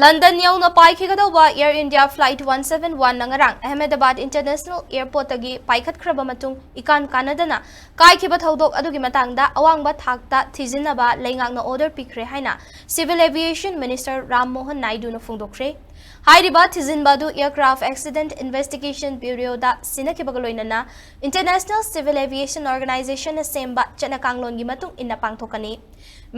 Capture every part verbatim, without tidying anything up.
London ꯌꯧꯅ ꯄꯥꯏꯈꯤꯒꯗꯧꯕ Air India Flight one seven one ꯅ ꯉꯔꯥꯡ ꯑꯍꯃꯦꯗꯕꯥꯗ International Airport ꯇꯒꯤ ꯄꯥꯏꯈꯠꯈ꯭ꯔꯕ ꯃꯇꯨꯡ ꯏꯀꯥꯟ ꯀꯥꯟꯅꯗꯅ ꯀꯥꯏꯈꯤꯕ ꯊꯧꯗꯣꯛ ꯑꯗꯨꯒꯤ ꯃꯇꯥꯡꯗ ꯑꯋꯥꯡꯕ ꯊꯥꯛꯇ ꯊꯤꯖꯤꯟꯅꯕ ꯂꯩꯉꯥꯛꯅ order ꯄꯤꯈ꯭ꯔꯦ ꯍꯥꯏꯅ Civil Aviation Minister Ram Mohan ꯅꯥꯏꯗꯨꯅ ꯐꯣꯡꯗꯣꯛꯈ꯭ꯔꯦ꯫ ꯍꯥꯏꯔꯤꯕ ꯊꯤꯖꯤꯟꯕ ꯑꯗꯨ Aircraft Accident Investigation Bureau ꯗ ꯁꯤꯟꯅꯈꯤꯕꯒ ꯂꯣꯏꯅꯅ International Civil Aviation Organization ꯅ ꯁꯦꯝꯕ ꯆꯠꯅ ꯀꯥꯡꯂꯣꯟꯒꯤ ꯃꯇꯨꯡ ꯏꯟꯅ ꯄꯥꯡꯊꯣꯛꯀꯅꯤ꯫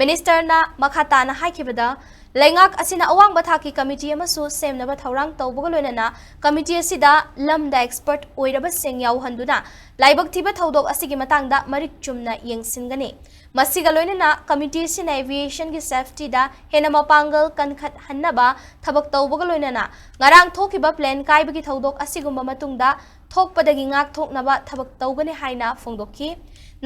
Minister ꯅ ꯃꯈꯥ ꯇꯥꯅ ꯍꯥꯏꯈꯤꯕꯗ, ꯂꯩꯉꯥꯛ ꯑꯁꯤꯅ ꯑꯋꯥꯡꯕ ꯊꯥꯛꯀꯤ committee ꯑꯃꯁꯨ ꯁꯦꯝꯅꯕ ꯊꯧꯔꯥꯡ ꯇꯧꯕꯒ ꯂꯣꯏꯅꯅ committee ꯑꯁꯤꯗ ꯂꯝꯗ expert ꯑꯣꯏꯔꯕꯁꯤꯡ ꯌꯥꯎꯍꯟꯗꯨꯅ ꯂꯥꯏꯕꯛ ꯊꯤꯕ ꯊꯧꯗꯣꯛ ꯑꯁꯤꯒꯤ ꯃꯇꯥꯡꯗ ꯃꯔꯤꯛ ꯆꯨꯝꯅ ꯌꯦꯡꯁꯤꯟꯒꯅꯤ꯫ ꯃꯁꯤꯒ ꯂꯣꯏꯅꯅ committee ꯑꯁꯤꯅ aviation ꯒꯤ safety ꯗ ꯍꯦꯟꯅ ꯃꯄꯥꯡꯒꯜ ꯀꯟꯈꯠꯍꯟꯅꯕ ꯊꯕꯛ ꯇꯧꯕꯒ ꯂꯣꯏꯅꯅ ꯉꯔꯥꯡ ꯊꯣꯛꯈꯤꯕ plane ꯀꯥꯏꯕꯒꯤ ꯊꯧꯗꯣꯛ ꯑꯁꯤꯒꯨꯝꯕ ꯃꯇꯨꯡꯗ ꯊꯣꯛꯄꯗꯒꯤ ꯉꯥꯛꯊꯣꯛꯅꯕ ꯊꯕꯛ ꯇꯧꯒꯅꯤ ꯍꯥꯏꯅ ꯐꯣꯡꯗꯣꯛꯈꯤ꯫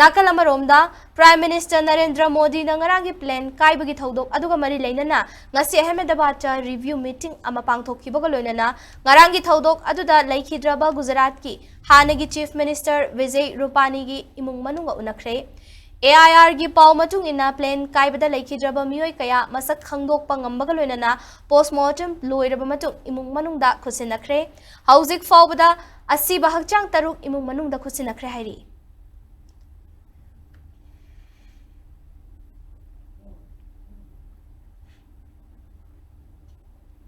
ꯅꯥꯀꯜ ꯑꯃꯔꯣꯝꯗ, Prime Minister ꯅꯔꯦꯟꯗ꯭ꯔ ꯃꯣꯗꯤꯅ ꯉꯔꯥꯡꯒꯤ plane ꯀꯥꯏꯕꯒꯤ ꯊꯧꯗꯣꯛ ꯑꯗꯨꯒ ꯃꯔꯤ ꯂꯩꯅꯅ ꯉꯁꯤ ꯑꯍꯃꯦꯗꯕꯥꯗꯇ review meeting ꯑꯃ ꯄꯥꯡꯊꯣꯛꯈꯤꯕꯒ ꯂꯣꯏꯅꯅ ꯉꯔꯥꯡꯒꯤ ꯊꯧꯗꯣꯛ ꯑꯗꯨꯗ ꯂꯩꯈꯤꯗ꯭ꯔꯕ ꯒꯨꯖꯔꯥꯠꯀꯤ ꯍꯥꯟꯅꯒꯤ Chief Minister ꯕꯤꯖꯦ ꯔꯨꯄꯥꯅꯤꯒꯤ ꯏꯃꯨꯡ ꯃꯅꯨꯡꯒ ꯎꯅꯈ꯭ꯔꯦ꯫ A I R ꯒꯤ ꯄꯥꯎ ꯃꯇꯨꯡ ꯏꯟꯅ, plane ꯀꯥꯏꯕꯗ ꯂꯩꯈꯤꯗ꯭ꯔꯕ ꯃꯤꯑꯣꯏ ꯀꯌꯥ ꯃꯁꯛ ꯈꯪꯗꯣꯛꯄ ꯉꯝꯕꯒ ꯂꯣꯏꯅꯅ post mortem ꯂꯣꯏꯔꯕ ꯃꯇꯨꯡ ꯏꯃꯨꯡ ꯃꯅꯨꯡꯗ ꯈꯨꯠꯁꯤꯟꯅꯈ꯭ꯔꯦ꯫ ꯍꯧꯖꯤꯛ ꯐꯥꯎꯕꯗ ꯑꯁꯤꯕ ꯍꯛꯆꯥꯡ ꯇꯔꯨꯛ ꯏꯃꯨꯡ ꯃꯅꯨꯡꯗ ꯈꯨꯠꯁꯤꯟꯅꯈ꯭ꯔꯦ ꯍꯥꯏꯔꯤ꯫